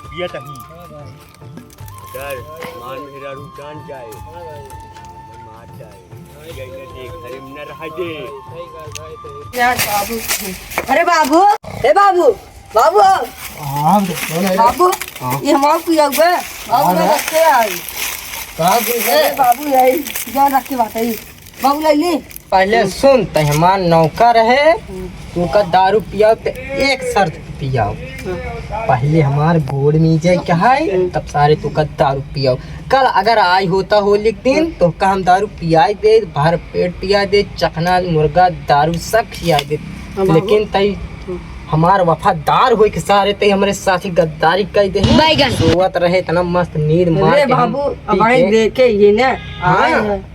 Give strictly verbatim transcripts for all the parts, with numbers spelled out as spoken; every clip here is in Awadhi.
पियत ही। हाँ भाई। डर, मान मेहरारू जान जाए। हाँ भाई। मार जाए। यही न देख, अरे न रह दे। अरे बाबू, ए बाबू, बाबू, हाँ, कौन है? बाबू, हाँ। ये हमार पिया हुआ है। बाबू, हाँ, मैं हाँ। रख के आई। कहाँ से है? अरे बाबू, यही, जान रख के बात है। बाबू, ले ले। पहले सुन, तै हमार नौकर है, हम्म। तू का दारू पियाओ, ते एक शर्त पे पियाओ। हाँ। पहले हमार गोड़ मीजे के है, हम्म। तब सारे तू का दारू पियाओ। कल अगर आई होता होली के दिन, तो का हम दारू पियाई दे, भर पेट पिया दे, चखना, मुर्गा, दारू सब खिया दे। हाँ, बाबू। लेकिन तै हमार वफादार होई के सारे तै हमरे साथी गद्दारी कई दे। बैगन। सोवत रहे इतना मस्त नींद मार अरे के हम बाबू, पी अब आई के। देखे ये ना। हाँ। आए हैं।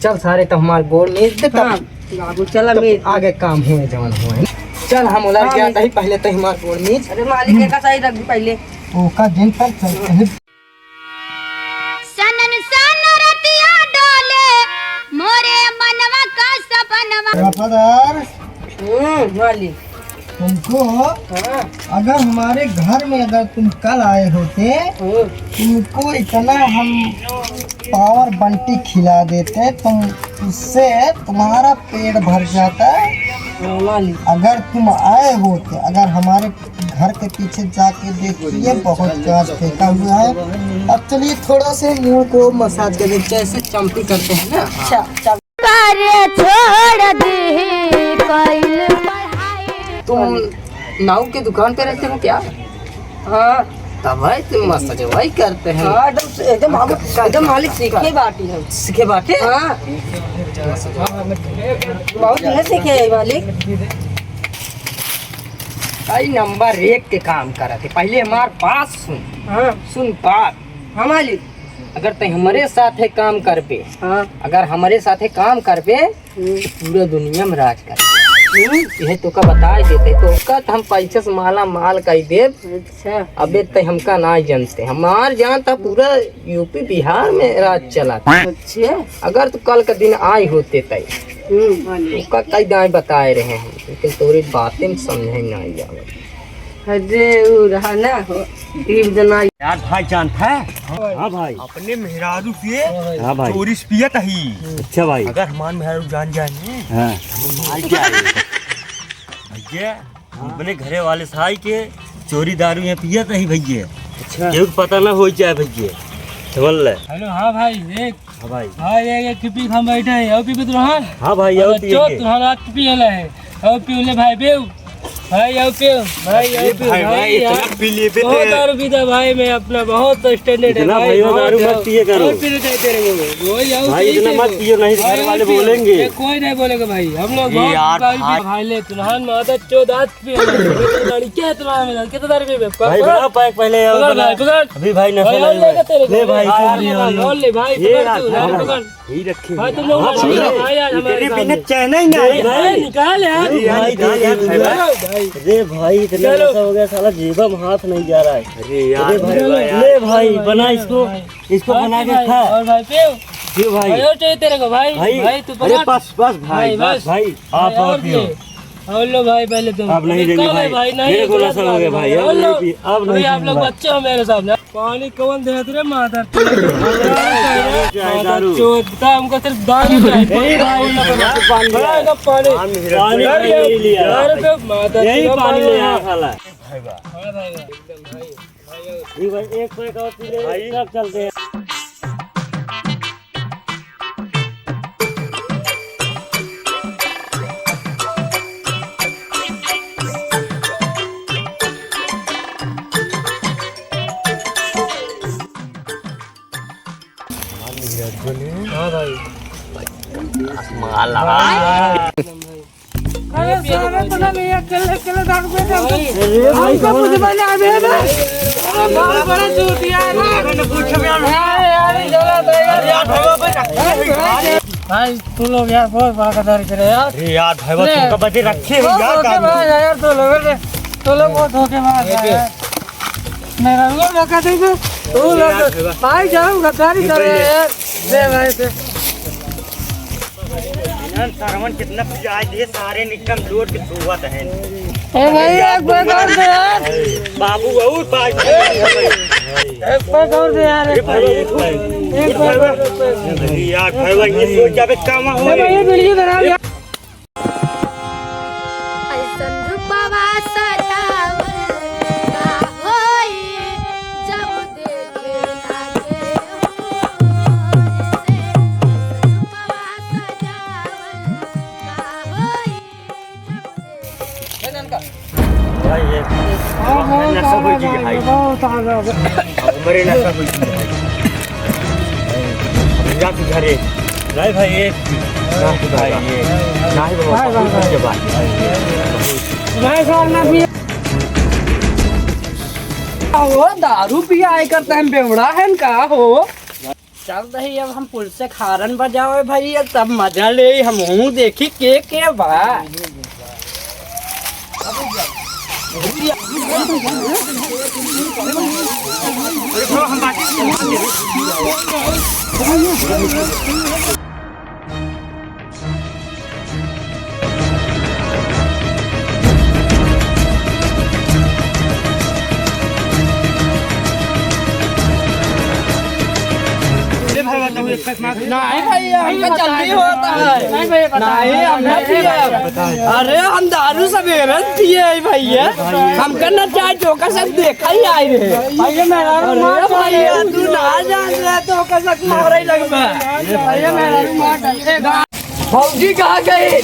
चल सारे, तो हमार गोड़ मीज दे तब। हाँ, बाबू, चल, तो मीज। आगे काम हुए जवन हुए। चल, हम उधर हाँ, क्या मीज। कही, पहले तो हमार गोड़ मीज। अरे मालिक, एका साइड रख दी पहले। ओका दिन पर चल, कहीं। सनन सन रतिया डोले, मोरे मनवा का सपनवा। वफादार। हम्म, मालिक। तुमको हाँ। अगर हमारे घर में अगर तुम कल आए होते, हाँ। तुमको इतना हम पावर बंटी खिला देते, तुम, उससे तुम्हारा पेट भर जाता। हाँ, मालिक। अगर तुम आए होते, अगर हमारे घर के पीछे जाके देखिए, बहुत कांच फेंका हुआ है। अब चलिए, थोड़ा से मुंह को मसाज कर दे, जैसे चम्पी करते हैं ना। अच्छा, अच्छा। करे छोड़ दी कइल पढ़ाई। तुम नाऊ के दुकान पे रहते हो क्या? हाँ। तब है तुम मस्त जो वही करते हैं। हाँ, एकदम, एकदम बाबू, का-, का-, एकदम मालिक सीखे बाटी है। सीखे बाटे? हाँ। बहुत दिन सीखे है मालिक। भाई नंबर एक के काम करत है। पहले हमार बात सुन। हाँ। सुन बात। हाँ मालिक। अगर तै हमरे साथे काम करबे, हाँ। अगर हमरे साथे काम करबे, हम्म। तो पूरा दुनिया में राज कर। हम्म। यह तोका बताइ देते, तोका तो हम पैसे से माला माल कइ देब। अच्छा। अबे तै हमका ना जानते, हमार जान था पूरा यूपी बिहार में राज चला था। अच्छा। अगर तू कल का दिन आए होते तै, हम्म। तोका कई दाई बताए रहे हम, लेकिन तोरी बातें में समझे ना आवे। अरे, उ रहा ना हो, तीन जना। यार भाई जानत है? हाँ भाई। अपने मेहरारू से हाँ भाई। चोरी से पियत ही। अच्छा भाई। अगर हमार मेहरारू जान जाए ने, हाँ। तो हमें मार जाए। भैया, हाँ। अपने घरे वाले साई के चोरी दारू यहाँ पियत ही भैया। अच्छा। केहू के पता ना होइ जाए भैया। समझ ले। हेलो, हाँ भाई, देख, हाँ भाई। भाई, एक, एक पी के हम बैठे हैं। आओ पी के तुरहन। हाँ भाई, आओ अरे पी चो, के। तुरहन रात पी ले है। आओ पी ले भाई, पीऊ। भाई, आओ पीऊ। भाई, आओ अरे पीऊ। भाई, भाई, भाई, इतना यार। पी लिए बे बहुत ते। दारू पीता भाई, मैं अपना बहुत standard है इतना भाई, भाई, बहुत दारू है। मत पिए करो। और पीने चाहिए तेरे को। वही आओ भाई, पी इतना तेरे मत को। पियो, नहीं तो भाई, घर वाले आओ पीऊ। बोलेंगे। ये कोई नहीं बोलेगा भाई। हम लोग ये बहुत यार, दारू पी-, भाई। भाई ले, तुरहन माता चोद आज पी ले। लड़के है तुरहन में, कितना दारू पी बे? भाई, पकड़। बड़ा पैक पहले आओ, पकड़ बड़ा। भाई, पकड़। अभी भाई नशा भाई, नहीं और हुआ। लेगा तेरे को। ले भाई, हाँ, तू भी और ले। और ले भाई, ये पकड़ यार, तू, हाँ। पकड़। यही रखे भाई, हैं। तुम लोग हाँ, भाई। भाई, आज हमारे इतने सामने। बिना चैन ही नहीं नहीं, है। भाई, निकाल यार। अरे यार, भाई, निकाल यार, दे, भाई। चलो, भाई। अरे भाई, इतना चलो। नशा हो गया, साला जेबा में हाथ नहीं जा रहा है। अरे यार, अरे भाई, भाई, यार। ले भाई, बना इसको, भाई। इसको और बना के भाई, खा। और भाई, पीऊ। पीऊ भाई। भाई, और चाहिए तेरे को, भाई? भाई, भाई, तू अरे पकड़। बस, बस भाई, भाई, बस बस। भाई, आप भाई, और और पीऊ। पीऊ। और लो भाई, पहले तुम। अब नहीं अरे देंगे कब है भाई। भाई? नहीं मेरे को देंगे नशा हो गया भाई, भाई। अब और नहीं लो। पी-, अब नहीं अभी आप पीऊंगा लोग भाई। बच्चे हो मेरे सामने। पानी कौन देत रे मादर चोद? चाय मादर दारू। चोद, बता हमको सिर्फ दारू चाहिए। यही भाई, पानी बड़ा लिया। एकदम पानी। पानी, पानी, पानी यही लिया। दारू पे मादर यही चोद पानी पानी लिया है। साला। हाँ भाई, एकदम भाई, भाई। ये भाई, एक पैक और पी ले, भाई। तब चलते हैं। हाँ भाई। माला। अरे साला, पता नहीं, अकेले, अकेले दारू पी के हम तो, अरे भाई, हमको कुछ बना दे दे। अरे बहुत बड़ा चूतिया है ना। अरे यार, ये जगह तो यार। भाई, तू लोग यार बहुत बड़ा गद्दारी करे यार। अरे यार, भाई, ले। तुमका बचे रखे हो बहुत यार, धोखेबाज है यार, तू लोग, तू लोग बहुत धोखेबाज है यार। मेरा लोग धोखा दे दे, तू लोग, भाई, जाओ, गद्दारी कर रहे हैं यार। दे भाई, दे। सरवन कितना पियाज दिए, सारे निकम लोट के सोवत हैं। ए भाई, एक पैक और दे यार। बाबू, और बात। एक पैक और दे यार, ए एक पैक। भाई, एक पैक और, एक पैक। यार, भाई, भाई, ये सोच जाबे, काम हो ए भाई, ये वीडियो बना यार। ऐसन रूपवा सजावल का होई, जब देखे लागे हो। ऐसन रूपवा सजावल का होई, जब देखे। भाई, ये हाँ, हाँ, नशा कोई चीज है। बहुत आ गया। अब मेरे नशा कोई चीज है। जा तू घरे। नहीं भाई, ये ना तू भाई, भाई, ये। नहीं बाबा, भाई, बाबा, भाई, बाबा। भाई, बाबा। भाई, साहब, ना भी। वो दारू पिया है करते हैं, बेवड़ा है का हो? चल रही अब हम पुल से खारन बजावे भैया, तब मजा ले हम हूँ, देखी के के बा। नहीं भैया, हमका जल्दी होता है। नहीं भैया, नहीं, हम नहीं पिए। अरे, हम दारू सवेरे से पिए हैं भैया। हमका ना चाहे चौका से देखा ही आए रहे। भैया, मैं अरे भैया, तू ना जान रहे तो कसक मारे लगबा। भैया, मैं भौजी कहाँ गई?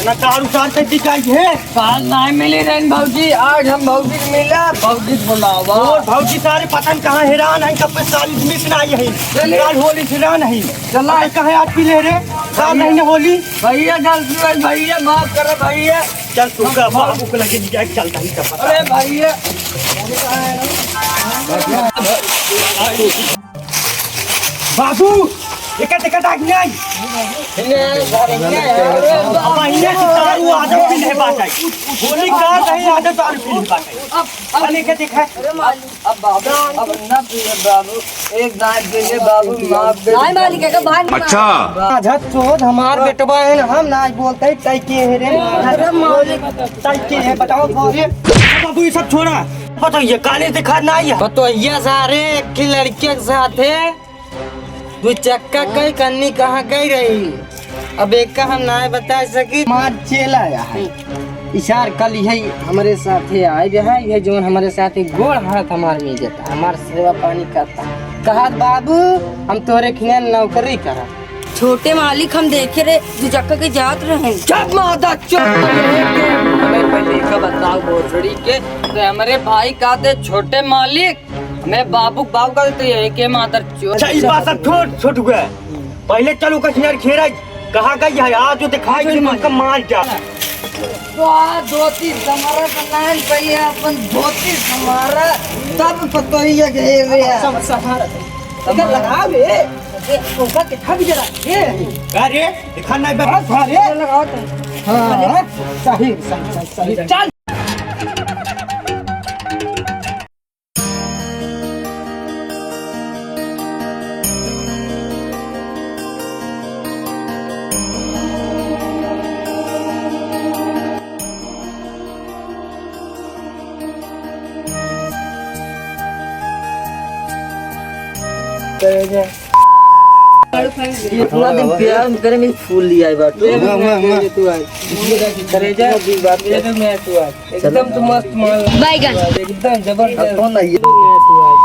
ना दारू चार पेटी का है। काल नाहीं मिली रहन भौजी, आज हम भौजी के मिला, भौजी के बुलावा। और भौजी सारे पता न कहाँ हैरान है, कब से सारी मिस ना आई है। चलिए। काल होली से हैरान है। चला। अबे कहाँ आज पी ले रे? काल नहीं ना होली। भैया गलती हो गई भैया, माफ करो भैया। चल तू का बाबू को लगे नहीं जाए, चलता ही सब पता। अरे भैया। बाबू, एका देखा था कि नहीं? अब इन्हें से दारू आदत भी नहीं बात है। होली का नहीं आदत दारू पीने बात है। अब, अब अने के देखा? अरे मालिक, अब बाबू, अब ना पिए बाबू, एक दांत दे दे बाबू, माफ कर दे। नहीं मालिक, एक बार नहीं अच्छा। मालिक। आधा चोद हमार बेटवा है ना, हम ना बोलते ही तय के है रे। अरे मालिक। तय के है, बताओ कौन है? बाबू, ये सब छोड़ा। बताइए, काले दिखा ना ये। बतोहिया सारे एक ही लड़के के साथ है। दो चक्का कई कन्नी कहाँ गई रही, अब एक का हम ना बता सकी। मार चेला आया है। इशार कल यही हमरे साथे आए रहा, यह जोन हमरे साथे गोड़ हाथ हमार में जाता, हमार सेवा पानी करता। कहा, "बाबू, हम तोरे खियान नौकरी करा।" छोटे मालिक, हम देखे रे, दो चक्का के जात रहे। चुप मादा चुप। हमें पहले का बताओ भोसड़ी के, तो हमरे भाई का दे छोटे मालिक, मैं बाबू, बाबू का तो ये के मादर चोद। अच्छा, ई बात सब छोड़, छोटुआ। पहले चलो कचनर खेरा, कहाँ गई है? आज जो दिखाई दे, मन का मार जा। तो आ धोती समारा तो नान पइया, अपन धोती समारा, तब पतोहिया के हे रे। सब सहारा। इधर लगा बे। ए, उनका दिखा भी जरा। ए। अरे, दिखा नहीं बे। बस, अरे। लगाओ तुम। हाँ, सही, सही, सही। चल। इतना दिन प्यार में करे, मेरी फूल लिया है बाटू। वाह, वाह, वाह। तू आज। करेजा, ये तो मैं तू आज। एकदम तो मस्त माल। बैगन। एकदम जबरदस्त। अब कौन आई है? मैं तू आज।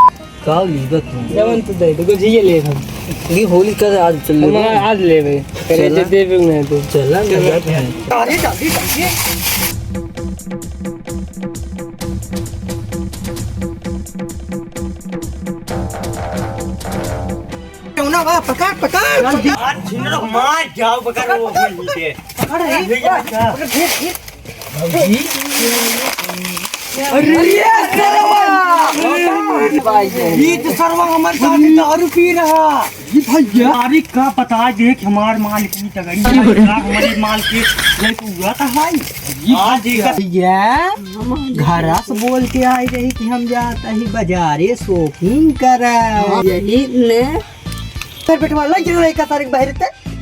का लीबा तू? जवन तू दे, तो कुछ ये ले हम। ये होली का आज चल ले। हम आज लेबे। करेजा चला। देबे मैं तो। चला ना, चला। जाते हैं। अरे, जल्दी, जल्दी। क्यों ना, वाह, पकड़, पकड़, पकड़। आज छिन लो, मार जाओ, पकड़ वो होली के। पकड़, ए, पकड़, पकड़, ए, ए। भौजी। अरे, ये सरवा। ये तो सरवा हमारे साथ दारू पी रहा। ये भैया। अरे, का पता देख, हमार माल की तगड़ी है, का हमारे माल के लेके हुआ था भाई। ये आज भैया। भैया, घर से बोल के आई रही कि हम जाता ही बाजारे shopping करा। यही ने। फिर बेटवा लग रहा है का तारीख बाहर ते?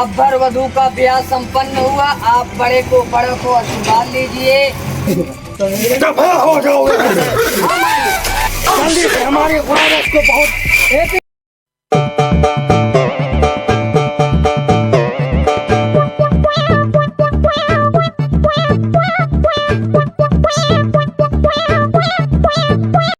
अब वर वधू का ब्याह संपन्न हुआ, आप बड़े को, बड़ों को आशीर्वाद लीजिए। दफा हो जाओ यहाँ से। जल्दी से हमारे वायरस को बहुत